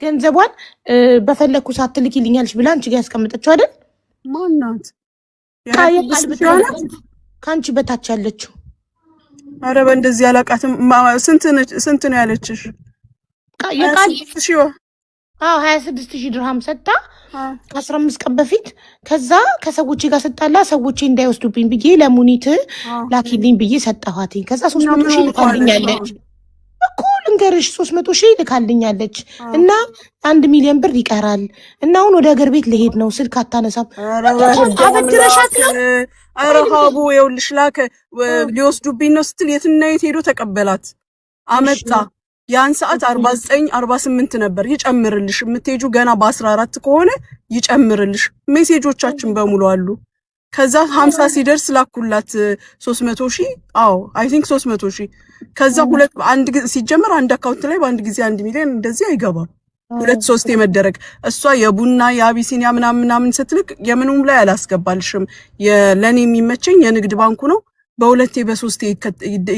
ገንዘቧን በፈለግኩ ሰዓት ትልኪልኛለሽ ብላ አንቺ ጋር ያስቀመጠችው አይደል? ማናት? የቃል ከአንቺ በታች ያለችው። ኧረ በእንደዚህ አላውቃትም። ስንት ነው ያለችሽ? የቃል አዎ 26,000 ድርሃም ሰጥታ ከ15 ቀን በፊት። ከዛ ከሰዎቼ ጋር ስጣላ ሰዎቼ እንዳይወስዱብኝ ብዬ ለሙኒት ላኪልኝ ብዬ ሰጠኋትኝ። ከዛ 300,000 ልካልኛለች እኮ፣ ልንገርሽ፣ 300,000 ልካልኛለች እና 1 ሚሊዮን ብር ይቀራል እና አሁን ወደ ሀገር ቤት ልሄድ ነው፣ ስልክ አታነሳም። አበድረሻት ነው? ኧረ ሀቡ ይኸውልሽ፣ ላከ ሊወስዱብኝ ነው ስትል የትና የት ሄዶ ተቀበላት አመጣ። ያን ሰዓት 49 48 ነበር። ይጨምርልሽ፣ የምትሄጁ ገና በ14 ከሆነ ይጨምርልሽ። Message ኦቻችን በሙሉ አሉ። ከዛ 50 ሲደርስ ላኩላት 300,000። አዎ፣ I think 300,000። ከዛ ሁለት አንድ ሲጀመር አንድ account ላይ በአንድ ጊዜ 1 ሚሊዮን እንደዚህ አይገባም። ሁለት ሶስት የመደረግ እሷ የቡና የአቢሲኒያ ምናምን ምናምን ስትልክ የምኑም ላይ አላስገባልሽም። ለእኔ የሚመቸኝ የንግድ ባንኩ ነው፣ በሁለቴ በሶስቴ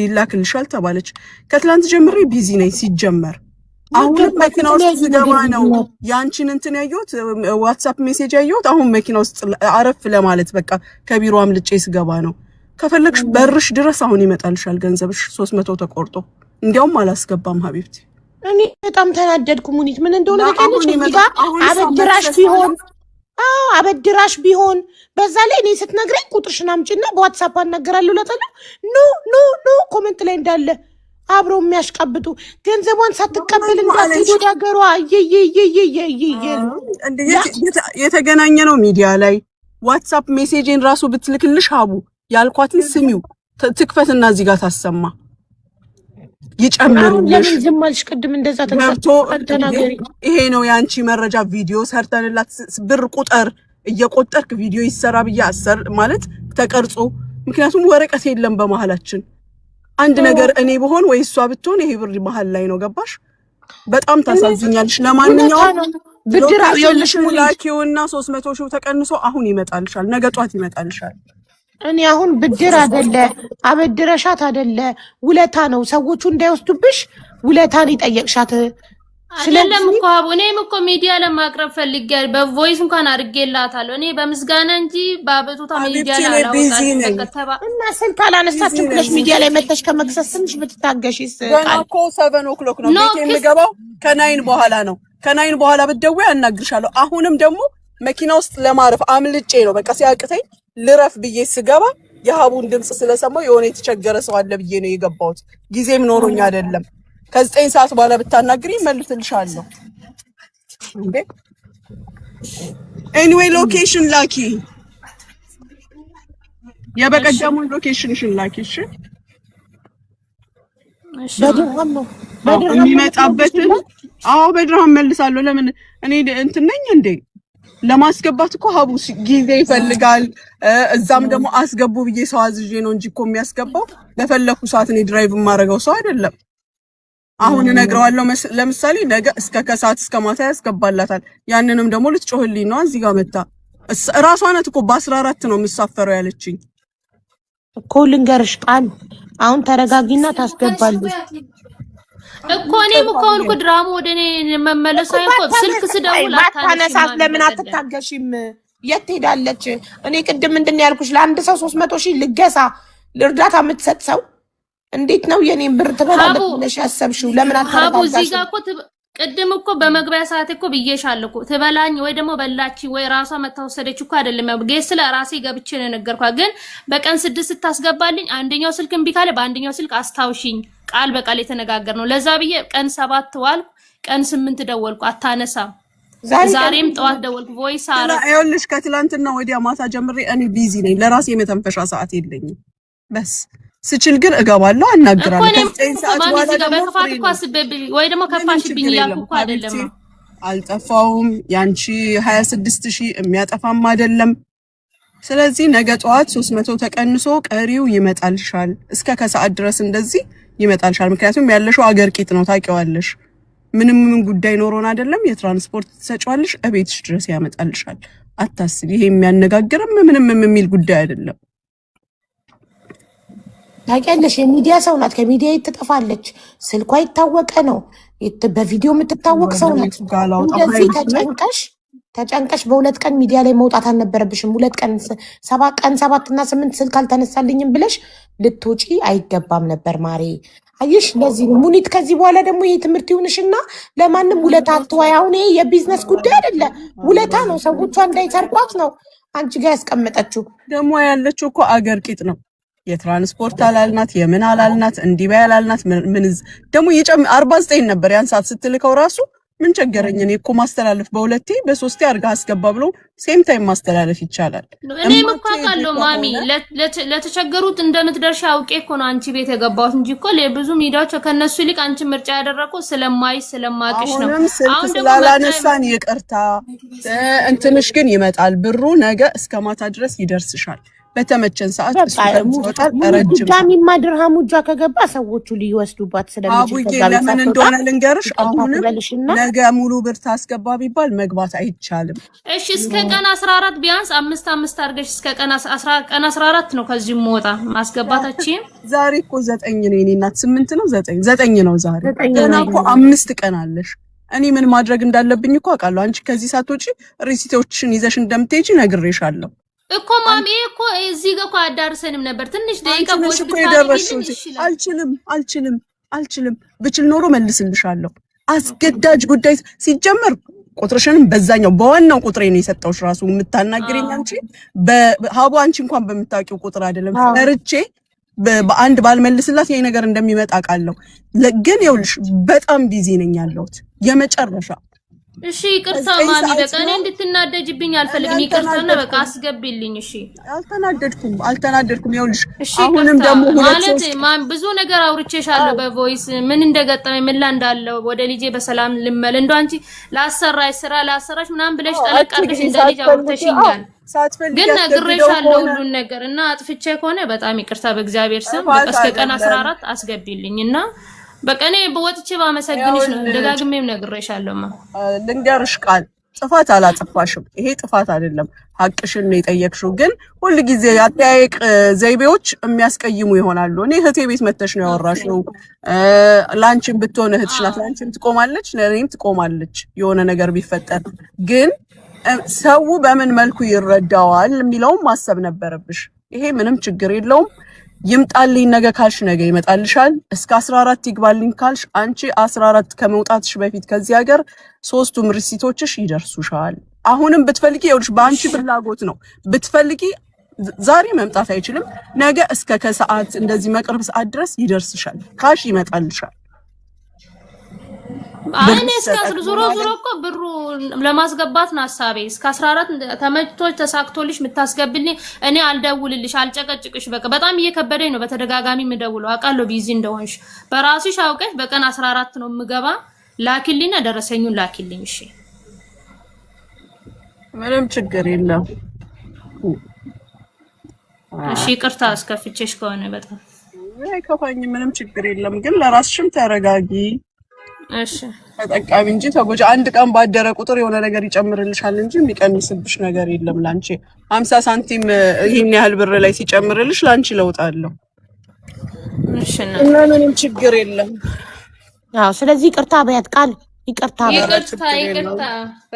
ይላክልሻል ተባለች። ከትላንት ጀምሬ busy ነኝ ሲጀመር። አሁንም መኪና ውስጥ ስገባ ነው ያንቺን እንትን ያየሁት፣ WhatsApp message ያየሁት። አሁን መኪና ውስጥ አረፍ ለማለት በቃ ከቢሮ አምልጬ ስገባ ነው። ከፈለግሽ በርሽ ድረስ አሁን ይመጣልሻል ገንዘብሽ 300 ተቆርጦ። እንዲያውም አላስገባም حبيبتي። እኔ በጣም ተናደድኩ። ሙኒት ምን እንደሆነ ታውቂያለሽ? እዚህ ጋር አበድራሽ ቢሆን፣ አዎ አበድራሽ ቢሆን፣ በዛ ላይ እኔ ስትነግረኝ ቁጥርሽን አምጪና በ WhatsApp አናገራለሁ እላታለሁ። No, no, no፣ comment ላይ እንዳለ አብረው የሚያሽቃብጡ ገንዘቧን ሳትቀበል እንዳትሄድ ወደ ሀገሯ። እየየየየየየ የተገናኘ ነው ሚዲያ ላይ። WhatsApp message ን ራሱ ብትልክልሽ ሀቡ ያልኳትን ስሚው፣ ትክፈትና እዚህ ጋር ታሰማ፣ ይጨምሩልሽ። ለምን ዝም አልሽ? ቅድም እንደዛ ገብቶ ተናገሪ። ይሄ ነው የአንቺ መረጃ፣ ቪዲዮ ሰርተንላት ብር ቁጠር እየቆጠርክ ቪዲዮ ይሰራ ብዬ አሰር ማለት ተቀርጾ፣ ምክንያቱም ወረቀት የለም በመሀላችን። አንድ ነገር እኔ ብሆን ወይ እሷ ብትሆን ይሄ ብር መሀል ላይ ነው። ገባሽ? በጣም ታሳዝኛለሽ። ለማንኛውም ብድር ይኸውልሽ ላኪውና 300,000 ተቀንሶ አሁን ይመጣልሻል፣ ነገ ጧት ይመጣልሻል። እኔ አሁን ብድር አደለ፣ አበድረሻት አደለ፣ ውለታ ነው። ሰዎቹ እንዳይወስዱብሽ ውለታን የጠየቅሻት። አይደለም እኮ ሀቡ፣ እኔም እኮ ሚዲያ ለማቅረብ ፈልጌያለሁ። በ voice እንኳን አድርጌላታለሁ። እኔ በምስጋና እንጂ በአቤቱታ ሚዲያ ላይ አላወጣም። እና ስልክ አላነሳችም ብለሽ ሚዲያ ላይ መተሽ ከመክሰስ ትንሽ ብትታገሺስ? ገና እኮ 7 o'clock ነው። ቤት የምገባው ከ 9 በኋላ ነው። ከ 9 በኋላ ብትደውይ አናግርሻለሁ። አሁንም ደግሞ መኪና ውስጥ ለማረፍ አምልጬ ነው። በቃ ሲያቅተኝ ልረፍ ብዬ ስገባ የሀቡን ድምፅ ስለሰማው የሆነ የተቸገረ ሰው አለ ብዬ ነው የገባሁት። ጊዜም ኖሮኝ አይደለም። ከ9 ሰዓት በኋላ ብታናግሪ መልስልሻለሁ። እንዴ anyway location ላኪ፣ የበቀደሙን location ሽን ላኪ። እሺ። በድርሃም ነው? የሚመጣበትን። አዎ በድርሃም መልሳለሁ። ለምን እኔ እንትን ነኝ እንዴ? ለማስገባት እኮ ሀቡ ጊዜ ይፈልጋል። እዛም ደግሞ አስገቡ ብዬ ሰው አዝዤ ነው እንጂ እኮ የሚያስገባው በፈለኩ ሰዓት እኔ drive የማደርገው ሰው አይደለም። አሁን እነግረዋለሁ። ለምሳሌ ነገ እስከ ከሰዓት እስከ ማታ ያስገባላታል። ያንንም ደግሞ ልትጮህልኝ ነው እዚህ ጋር መታ። እራሷ ናት እኮ በ14 ነው የምሳፈረው ያለችኝ። እኮ ልንገርሽ ቃል፣ አሁን ተረጋጊና ታስገባለች። እኮ እኔም እኮ አሁን እኮ ድራሙ ወደ እኔ መመለሱ አይኮ ስልክ ስደውል ባታነሳት ለምን አትታገሺም? የት ትሄዳለች? እኔ ቅድም ምንድን ነው ያልኩሽ? ለአንድ ሰው 300,000 ልገሳ እርዳታ የምትሰጥ ሰው እንዴት ነው የኔን ብር ትበላለች ብለሽ ያሰብሽው? ለምን ሀቡ እዚህ አልተረጋጋሽም? ጋር እኮ ቅድም እኮ በመግቢያ ሰዓት እኮ ብዬሻለሁ እኮ፣ ትበላኝ ወይ ደግሞ በላች ወይ ራሷ መታ ወሰደች እኮ አይደለም። ያው ጌስ ስለ ራሴ ገብቼ ነው የነገርኳት። ግን በቀን 6 ስታስገባልኝ አንደኛው ስልክ እምቢ ካለ በአንደኛው ስልክ አስታውሺኝ ቃል በቃል የተነጋገርነው። ለዛ ብዬ ቀን 7 ዋልኩ፣ ቀን 8 ደወልኩ፣ አታነሳም። ዛሬም ጠዋት ደወልኩ፣ voice አረኩ። ይኸውልሽ ከትላንትና ወዲያ ማታ ጀምሬ እኔ busy ነኝ። ለራሴ የመተንፈሻ ሰዓት የለኝም። በስ ስችል ግን እገባለሁ፣ እኮ አናግራለሁ። እኔም ከ9 እኮ ሰዓት ማሚ በኋላ እዚህ ጋር ደግሞ በክፋት free እኮ ነኝ። አስቤብኝ ወይ ደግሞ ምንም ከፋሽብኝ ችግር እያልኩ የለም እኮ አይደለም። حبيبتي፣ አልጠፋውም። ያንቺ 26,000 የሚያጠፋም አይደለም። ስለዚህ ነገ ጠዋት 300 ተቀንሶ ቀሪው ይመጣልሻል። እስከ ከሰዓት ድረስ እንደዚህ ይመጣልሻል። ምክንያቱም ያለሽው አገር ቂጥ ነው ታውቂዋለሽ። ምንም ምን ጉዳይ ኖሮን አይደለም። የትራንስፖርት ትሰጪዋለሽ፣ እቤትሽ ድረስ ያመጣልሻል። አታስቢ። ይሄ የሚያነጋግርም ምንም የሚል ጉዳይ አይደለም። ታውቂያለሽ፣ የሚዲያ ሰው ናት። ከሚዲያ ትጠፋለች። ስልኳ ይታወቀ ነው። በቪዲዮ የምትታወቅ ሰው ናት። ወደ ጋር ላውጣ እንደዚህ private ላይ ተጨንቀሽ ተጨንቀሽ በሁለት ቀን ሚዲያ ላይ መውጣት አልነበረብሽም። ሁለት ቀን 7 ቀን 7 እና 8 ስልክ አልተነሳልኝም ብለሽ ልትወጪ አይገባም ነበር ማሬ። አየሽ፣ ለዚህ ነው ሙኒት። ከዚህ በኋላ ደግሞ ይሄ ትምህርት ይሁንሽና ለማንም ውለታ አትዋይ። አሁን ይሄ የቢዝነስ ጉዳይ አይደለ፣ ውለታ ነው። ሰዎቿ እንዳይሰርቋት ነው አንቺ ጋር ያስቀመጠችው። ደግሞ ያለችው እኮ አገር ቂጥ ነው። የትራንስፖርት አላልናት፣ የምን አላልናት፣ እንዲህ በይ አላልናት። ምን ደግሞ 49 ነበር ያን ሰዓት ስትልከው ራሱ ምን ቸገረኝ እኔ እኮ ማስተላለፍ በሁለቴ በሶስቴ አድርጋ አስገባ ብሎ same time ማስተላለፍ ይቻላል። እኔም እኮ እማትሄጂ አውቃለሁ ማሚ፣ ከሆነ ለተቸገሩት እንደምትደርሺ አውቄ እኮ ነው አንቺ ቤት የገባሁት እንጂ እኮ ብዙ ሚዲያዎች ከነሱ ይልቅ አንቺ ምርጫ ያደረኩት ስለማይ ስለማቅሽ ነው። አሁንም ስልክ አሁን ደግሞ መርጫ ስላላነሳን ይቅርታ። እንትንሽ ግን ይመጣል ብሩ ነገ እስከ ማታ ድረስ ይደርስሻል። በተመቸን ሰዓት በቃ እሱ ከዚህ ይወጣል። ሙኒት ረጅም ሰዓት ድጋሚማ ድርሃሙ እጇ ከገባ ሰዎቹ ሊወስዱባት ስለሚችል አቡዬ ከዛ ቤት ለምን ሳትወጣ እንደሆነ ልንገርሽ። ይቅርታ አሁንም ትበልሽና ነገ ሙሉ ብር ታስገባ ቢባል መግባት አይቻልም። እሺ እስከ ቀን 14 ቢያንስ አምስት አምስት አድርገሽ እስከ ቀን ቀን 14 ነው ከዚህ ሞጣ ማስገባታችን። ዛሬ እኮ 9 ነው የኔ እናት፣ 8 ነው 9 9 ነው ዛሬ። 9 ገና ነው። እኮ 5 ቀን አለሽ። እኔ ምን ማድረግ እንዳለብኝ እኮ አውቃለሁ። አንቺ ከዚህ ሳትወጪ receipt ኦችን ይዘሽ እንደምትሄጂ ነግሬሻለሁ። እኮ ማሚ ይሄ እኮ እዚህ ጋር እኮ አዳርሰንም ነበር። ትንሽ አንቺ ደቂቃ ነሽ voice እኮ ብታደርጊልን የደረስሽው። ይችላል። አልችልም አልችልም አልችልም። ብችል ኖሮ መልስልሻለሁ። አስገዳጅ ጉዳይ ሲጀመር ቁጥርሽንም በዛኛው በዋናው ቁጥሬ ነው የሰጠሁሽ። ራሱ የምታናግሪኝ አንቺ በሀቡ አንቺ እንኳን በምታውቂው ቁጥር አይደለም። ፈርቼ በአንድ ባልመልስላት ይሄ ነገር እንደሚመጣ አውቃለሁ። ግን ይኸውልሽ በጣም busy ነኝ ያለሁት የመጨረሻ እሺ ይቅርታ ዘጠኝ ማሚ፣ ሰዓት በቃ እኔ ነው። እንድትናደጅብኝ እኔ አልፈልግም። ይቅርታና በቃ አልተናደድኩም አስገቢልኝ። እሺ አልተናደድኩም አልተናደድኩም። ይኸውልሽ እሺ አሁንም ይቅርታ ደግሞ ሁለት ማለት ሶስት ማን ብዙ ነገር አውርቼሻለሁ በ voice ምን እንደገጠመኝ ምን ላይ እንዳለው ወደ ልጄ በሰላም ልመል እንደው አንቺ ላሰራሽ ስራ ላሰራሽ ምናምን ብለሽ ጠለቅ አድርገሽ አትግቢ እንደ ልጅ ሳትፈልጊ አዎ አውርተሽኛል። ሳትፈልጊ ግን አስገድደው ነግሬሻለሁ ከሆነ ሁሉን ነገር እና አጥፍቼ ከሆነ በጣም ይቅርታ በእግዚአብሔር ስም። በቃ ጥፋት እስከ ቀን አይደለም። 14 አስገቢልኝ እና በቃ እኔ በወጥቼ ባመሰግንሽ ነው። ይኸውልሽ ደጋግሜም ነግሬሻለሁማ። ልንገርሽ ቃል ጥፋት አላጠፋሽም። ይሄ ጥፋት አይደለም፣ ሀቅሽን ነው የጠየቅሽው። ግን ሁል ጊዜ የአጠያየቅ ዘይቤዎች የሚያስቀይሙ ይሆናሉ። እኔ እህቴ ቤት መተሽ ነው ያወራሽው። ለአንቺም ብትሆን እህትሽ ናት፣ ለአንቺም ትቆማለች፣ ለእኔም ትቆማለች። የሆነ ነገር ቢፈጠር ግን ሰው በምን መልኩ ይረዳዋል የሚለውም ማሰብ ነበረብሽ። ይሄ ምንም ችግር የለውም። ይምጣልኝ ነገ ካልሽ ነገ ይመጣልሻል። እስከ 14 ይግባልኝ ካልሽ አንቺ 14 ከመውጣትሽ በፊት ከዚህ ሀገር ሶስቱም receipt ኦችሽ ይደርሱሻል። አሁንም ብትፈልጊ ይኸውልሽ በአንቺ ፍላጎት ነው። ብትፈልጊ ዛሬ መምጣት አይችልም፣ ነገ እስከ ከሰዓት እንደዚህ መቅረብ ሰዓት ድረስ ይደርስሻል። cash ይመጣልሻል። አይ ብር እኔ እስከ ዞሮ ተጠቅሞ ዞሮ እኮ ብሩ ለማስገባት ነው ሀሳቤ። እስከ 14 ተመችቶሽ ተሳክቶልሽ የምታስገብልኝ እኔ አልደውልልሽ፣ አልጨቀጭቅሽ። በቃ በጣም እየከበደኝ ነው በተደጋጋሚ የምደውለው አውቃለሁ busy እንደሆንሽ በራስሽ አውቀሽ በቀን 14 ነው የምገባ። ላኪልኝና ደረሰኙን ላኪልኝ። እሺ ምንም ችግር የለም። እሺ፣ ይቅርታ አስከፍቼሽ ከሆነ በጣም አይከፋኝም። ምንም ችግር የለም። ግን ለራስሽም ተረጋጊ፣ እሺ። ተጠቃሚ እንጂ ተጎጂ። አንድ ቀን ባደረ ቁጥር የሆነ ነገር ይጨምርልሻል እንጂ የሚቀንስብሽ ነገር የለም። ላንቺ 50 ሳንቲም ይህን ያህል ብር ላይ ሲጨምርልሽ ላንቺ ለውጥ አለው እሺ እና ምንም ችግር የለም። አዎ፣ ስለዚህ ይቅርታ በያት ቃል ይቅርታ በያት። ኧረ ይቅርታ ችግር የለውም። ይቅርታ፣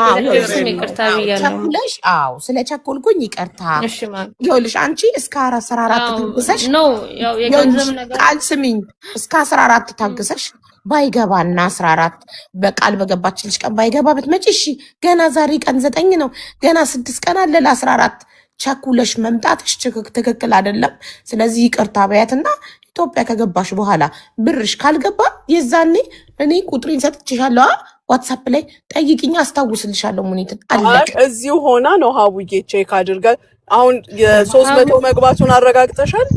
አዎ በእግዚአብሔር ይኸውልሽ፣ ስም ይቅርታ አዎ ብያለሁ። ቸኩለሽ፣ አዎ ስለ ቸኮልኩኝ ይቅርታ። እሺ ማሚ። ይኸውልሽ አንቺ እስከ 14 አዎ ታግሰሽ ነው ያው ይኸውልሽ የገንዘብ ነገር ቃል ስሚኝ፣ እስከ 14 ታግሰሽ ባይገባና 14 በቃል በገባችልሽ ቀን ባይገባ ብትመጪ እሺ፣ ገና ዛሬ ቀን 9 ነው፣ ገና 6 ቀን አለ ለ14 ቸኩለሽ መምጣትሽ ትክክል አይደለም። ስለዚህ ይቅርታ በያትና ኢትዮጵያ ከገባሽ በኋላ ብርሽ ካልገባ የዛኔ እኔ ቁጥሬን ሰጥቼሻለሁ፣ ዋትሳፕ ላይ ጠይቂኝ፣ አስታውስልሻለሁ። ሙኒትን አይ አለቀ። እዚሁ ሆና ነው ሀቡዬ check አድርጋ አሁን የ300 መግባቱን አረጋግጠሻል?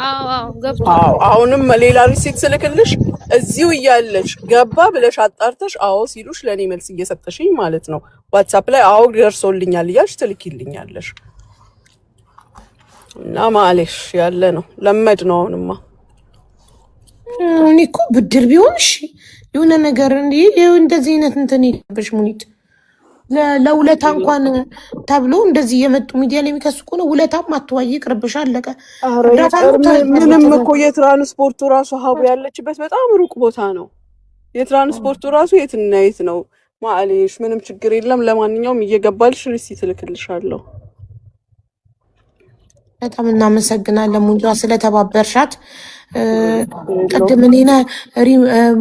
አዎ አዎ ገብቷል። አዎ። አሁንም ሌላ receipt ስልክልሽ እዚሁ እያለሽ ገባ ብለሽ አጣርተሽ አዎ ሲሉሽ ለእኔ መልስ እየሰጠሽኝ ማለት ነው። ዋትሳፕ ላይ አዎ ደርሶልኛል እያልሽ ትልኪልኛለሽ። እና معليش ያለ ነው ለመድ ነው። አሁንማ እኔ እኮ ብድር ቢሆን እሺ የሆነ ነገር እንደዚህ አይነት እንትን የለብሽ ሙኒት። ለውለታ እንኳን ተብሎ እንደዚህ እየመጡ ሚዲያ ላይ የሚከሱ ከሆነ ውለታም አትዋይ፣ ይቅርብሽ፣ አለቀ። ኧረ እርዳታ ይቅር። ነው ምንም እኮ የትራንስፖርቱ ራሱ ሀቡ ያለችበት በጣም ሩቅ ቦታ ነው። የትራንስፖርቱ ራሱ የትና የት ነው። معليش ምንም ችግር የለም። ለማንኛውም እየገባልሽ receipt እልክልሻለሁ። በጣም እናመሰግናለን ሙንጇ ስለተባበርሻት። ቅድም እኔ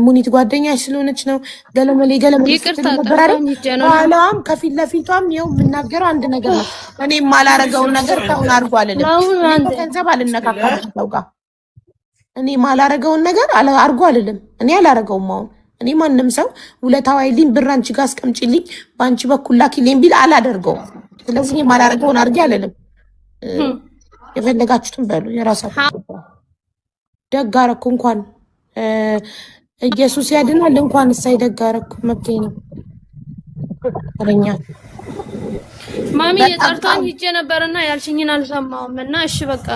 ሙኒት ጓደኛሽ ስለሆነች ነው ገለመሌ ገለመሌ ይቅርታ ስትል ነበር አይደል? ጠርታኝ ሂጄ ነው። ኋላም ከፊት ለፊቷም ይኸው የምናገረው አንድ ነገር ነው። እኔ የማላረገውን ነገር ሰውን አድርጎ አልልም። ለአሁን እኔ አንድ በገንዘብ አልነካካም ሰው ጋር። እኔ የማላረገውን ነገር አድርጎ አልልም። እኔ አላረገውም። አሁን እኔ ማንም ሰው ውለታ ዋይልኝ ብር አንቺ ጋር አስቀምጪልኝ በአንቺ በኩል ላኪልኝ ቢል አላደርገውም። ስለዚህ እኔ የማላረገውን አድርጌ አልልም። የፈለጋችሁትን በሉ፣ የራሳችሁ ጉዳይ። ደግ አደረኩ እንኳን ኢየሱስ ያድናል። እንኳን እሳይ ደግ አደረኩ፣ መብቴ ነው። ረኛ ማሚ በጣም የጠርታኝ ሂጄ ነበርና ያልሽኝን አልሰማሁም እና እሺ በቃ።